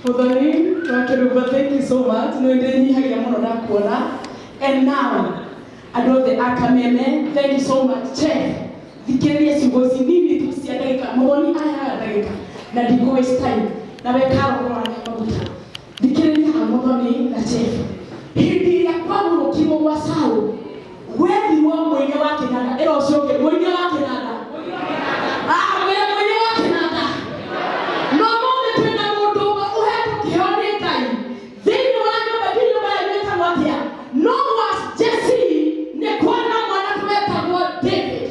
Muthoni wa Kĩrumba, thank you so much. Nĩ ndĩnyihagia mũno ndakuona. And now, andũ othe a Kameme, thank you so much. Chef, thikĩrĩria ciugo ici nini tu cia ndagĩka. Muthoni aheaga ndagĩka na ndikũ waste time. Na we Carol ũrahe maguta. Thikĩrĩria haha Muthoni na Chef. Hĩndĩ ĩrĩa kwagũrũkirwo gwa Saul, gwethirwo mũinia wa kĩnanda. Ĩra ũcio ũngĩ, mũinia wa kĩnanda. Ah, mwĩre mũinia wa kĩnanda. No ũmũthĩ twĩna mũndũ ũmwe ũhetwo kĩheo nĩ Ngai thĩinĩ wa nyũmba, ndiũĩ nyũmba yanyu ĩtagwo atĩa, no gwa Jesse nĩ kwana mwanake wetagwo David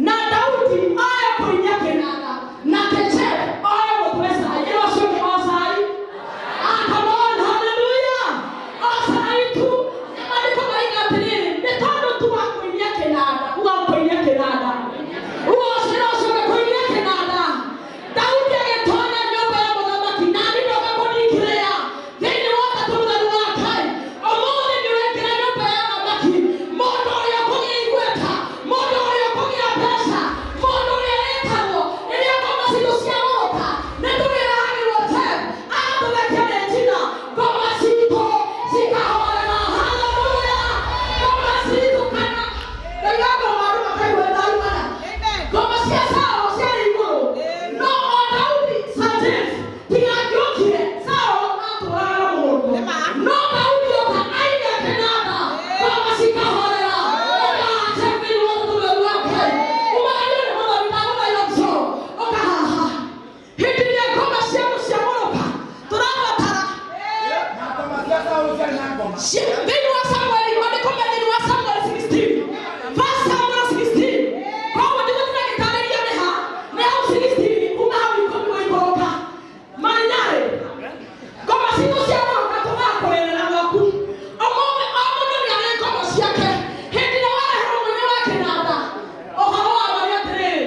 na Daudi oe kũinia kĩnanda nake Jeff oe gũtue cai. Ĩra ũcio ũngĩ o cai. Ah, come on, hallelujah. O cai tu. Maandĩko maroiga atĩrĩrĩ, nĩ tondũ tu wa kũinia kĩnanda, uga kũinia kĩnanda. Uga ũcio ĩra ũcio ũngĩ kũinia kĩnanda. Daudi agĩtonya nyũmba ya mũthamaki na niĩ ndoka kũndikĩrĩra thĩinĩ wa Ũtatũ Mũtheru wa Ngai. Ũmũthĩ nĩ ũraingĩra nyũmba ya thamaki, mũndũ ũrĩa ũkũgĩa igweta, mũndũ ũrĩa ũkũgĩa mbeca, mũndũ ũrĩa wĩtagwo rĩrĩa ngoma citũ ciagũrũka, nĩ tũrĩrahagĩrwo Jeff agatũthekia nĩ njina, ngoma citũ cikahorera. Haleluya! Ngoma citũ kana ndaiga ngoma andũ makaigua ndarumana. Ngoma cia Saũlũ ciarĩ igũrũ, no o Daudi Sir James tiga angĩokire, Saũlũ atũraga na mũgongo. No Daudi oka ainia kĩnanda, ngoma cikahorera. Ũka haha Jeff thĩinĩ wa Ũtatũ Mũtheru wa Ngai. Umagario nĩ Mwathani ndagũthaitha mũcoro. Ũka haha. Hĩndĩ ĩrĩa ngoma ciaku ciagũrũka, tũrabatara thĩinĩ wa Samueli, maandĩko me thĩinĩ wa Samueli 16, First Samuel 16. Koguo ndigũtinda ngĩtarĩria nĩ ha, nĩ hau 16, kuma hau 10 gũikũrũka. Marinyarĩ, ngoma citũ ciagũrũka tũgakũrĩrĩra gwaku. Ũmũthĩ o mũndũ nĩ arĩ ngoma ciake. Hĩndĩ ĩrĩa wareherwo mũini wa kĩnanda, ũhoro wa ma nĩ atĩrĩrĩ,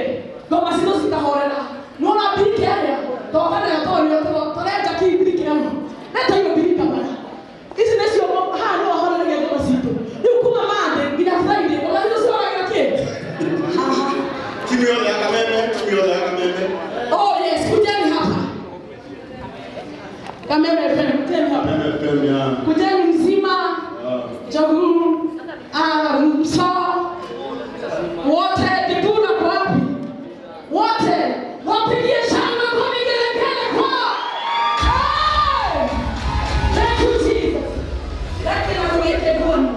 ngoma citũ cikahorera. Nĩwona mbirika ĩrĩa toka nayo tondũ nĩyo tũrenja kii mbirika ĩno. Leta hiyo mbirika bana. Ici nĩcio haha nĩho horeragia ngoma citũ. Rĩu kuma Monday nginya Friday ngoma citũ cihoragĩra kĩ? Haha. Timu yothe ya Kameme, timu yothe ya Kameme. Oh yes, kujeni hapa. Kameme FM, kujeni hapa. Kameme FM ya. Kujeni mzima, Jogoo, ah, Mso, wote Dibuna kwa wapi? Wote wapigie shangwe kwa vigelegele kwa. Hey! Thank you Jesus. Lakini narugeje bwana.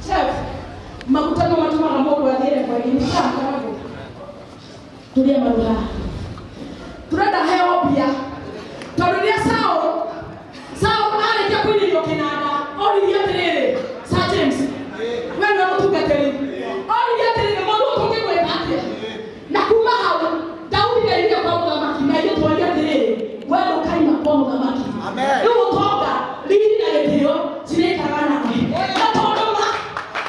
Chef, maguta no matũmaga mũndũ athiĩ kwa igĩrĩ karagũ. Tulia maru haha. Turenda heo mbia. Tondũ rĩrĩa Saul Saul arĩkia kũinĩrio kĩnanda, oririe atĩrĩrĩ, Sir James, we nĩwe mũtungatĩri. Oririe atĩrĩrĩ, mũndũ ũyũ tũngĩmwĩka atĩa? Na kuma hau, Daudi ndaimire kwa mũthamaki, na ithuĩ twaria atĩrĩrĩ, we ndũkaima kwa mũthamaki. Rĩu ũtonga, riri na gĩtĩo cirĩikaraga nawe. Na tondũ ma,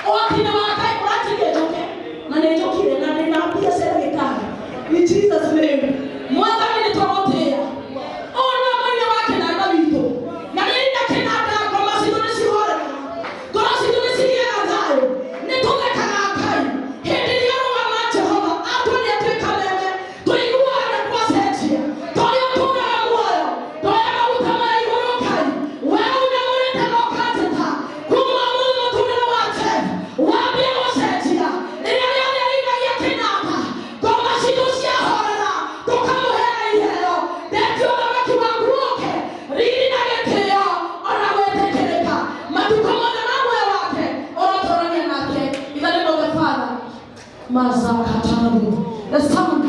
ũhoti-inĩ wa Ngai ũranjĩria njũke, na nĩ njũkire na ndĩna mbia cia ndagĩtarĩ. In Jesus name. Mwathani nĩ twagũtĩĩa. Ũyũ nĩwe mũini wa kĩnanda witũ. Na rĩrĩ kĩnanda ngoma citũ nĩ cihoreraga. Ngoro citũ nĩ cigĩaga thayũ. Nĩ tũthekaga Ngai. Hĩndĩ ĩrĩa arũgama Jehova atuonia twĩ kameme, tũiguaga nĩ gwacenjia. Tũrĩa ũtũraga muoyo, ndoya maguta ma igũrũ Ngai. We unyamũrĩte na ũkanjĩta. Kuma ũmũthĩ mũtũrĩre wa Jeff wambie gũcenjia. Rĩrĩa rĩothe arĩinagia kĩnanda, ngoma citũ ciahorera, tũkamũheaga iheo. Ndetie ũthamaki waku ũke, riri na gĩtĩo ona gwĩtĩkĩrĩka. Matukũ mothe ma muoyo wake ũrotũrania nake. In the name of the Father, Mazakatabu, the Son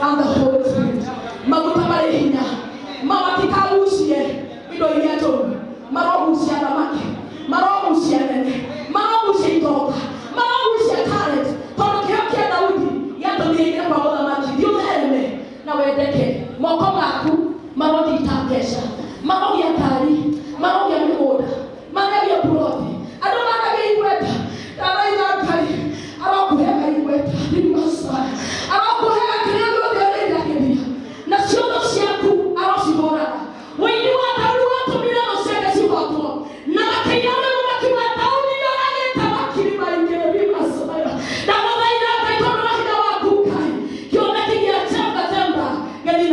and the Holy Spirit. Maguta marĩ hinya, mamatikagucie indo iria njũru, marogucia thamaki, marogucia nene, marogucia itonga, marogucia talent, tondũ kĩheo kĩa Daudi gĩatũmire aingĩre kwa mũthamaki. Thiĩ ũthereme na wendeke, moko maku maronyita mbeca, marogĩa ngari, marogĩa mĩgũnda, marogĩa buroti, andũ maragĩa igweta. Ndagũthaitha Ngai arokũhega igweta rimasa, arokũhega kĩrĩa gĩothe ũrĩriragĩria, na ciotho ciaku arocihũraga. Ũini wa Daudi watũmire thũ ciake cihotwo, na makĩina rwĩmbo makiuga, Daudi nĩoragĩte makiri maingĩ rimasa. Ndagũthaitha Ngai tondũ wa hinya waku Ngai, kĩoneki gĩa Jemba Jemba gĩthiĩ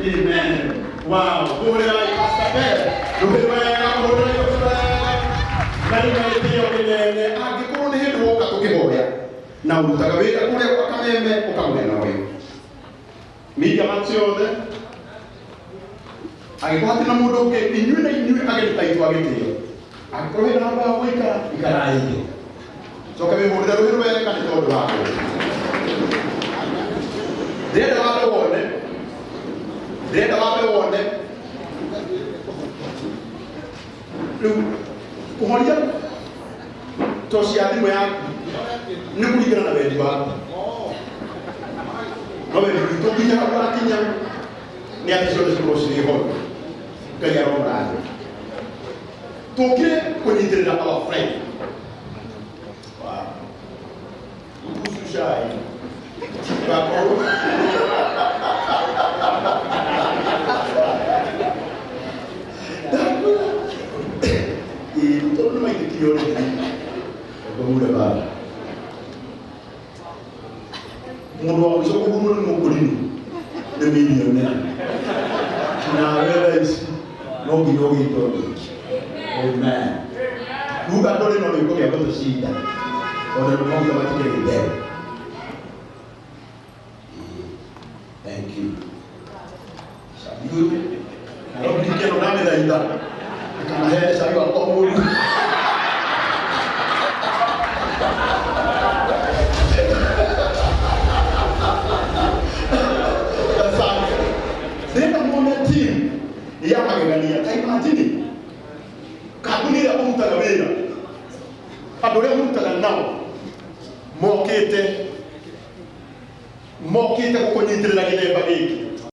Amen. Wow. Hũrĩrai Pastor Ben. Rũhĩ wega, hũrĩrai rũhĩ wega. Na nĩ gĩtĩo kĩnene angĩkorwo nĩ hĩndĩ woka tũkĩhoya na ũrutaga wĩra kũrĩa gwa Kameme ũka mwena ũyũ. Media man ciothe angĩkorwo hatirĩ na mũndũ ũngĩ inyuĩ na inyuĩ ageni aitũ a gĩtĩo angĩkorwo hena handũ ha gũikara ikarai thĩ coka wĩhũrĩre rũhĩ rwega nĩ tondũ wa kũu ndĩrenda wambe wone ndĩrenda wambe wone rĩu kũhoria toci ya thimũ yaku nĩ kũringana na wendi waku no wendi witũ nginya hau wakinya nĩ atĩ ciothe cikorwo cirĩ horo Ngai aromũrathima tũkire kũnyitĩrĩra our friend. Wow. Kuhusu cai gakorwo ndakwĩra ĩĩ tondũ nĩ maitĩkirio rĩ ngũhure bara mũndũ wa mũico kũhurwo nĩ mũkũrinũ nĩ millionaire nawe thaa ici no nginya ũgĩe indo nyingĩ. Amen. Kuga ndũrĩ no nĩũkũgĩa gũtũcinda tondũ nĩ maguta matikĩrĩ mbere. Thank you. Cai Nairobi kĩno ndamĩthaitha ndikanaheane cai wakwa mũru. Asante. Ndĩrenda muone team ya magegania. Ta imagine kambuni ĩrĩa ũrutaga wĩra, andũ arĩa ũrutaga nao mokĩte mokĩte gũkũnyitĩrĩra gĩthemba gĩkĩ.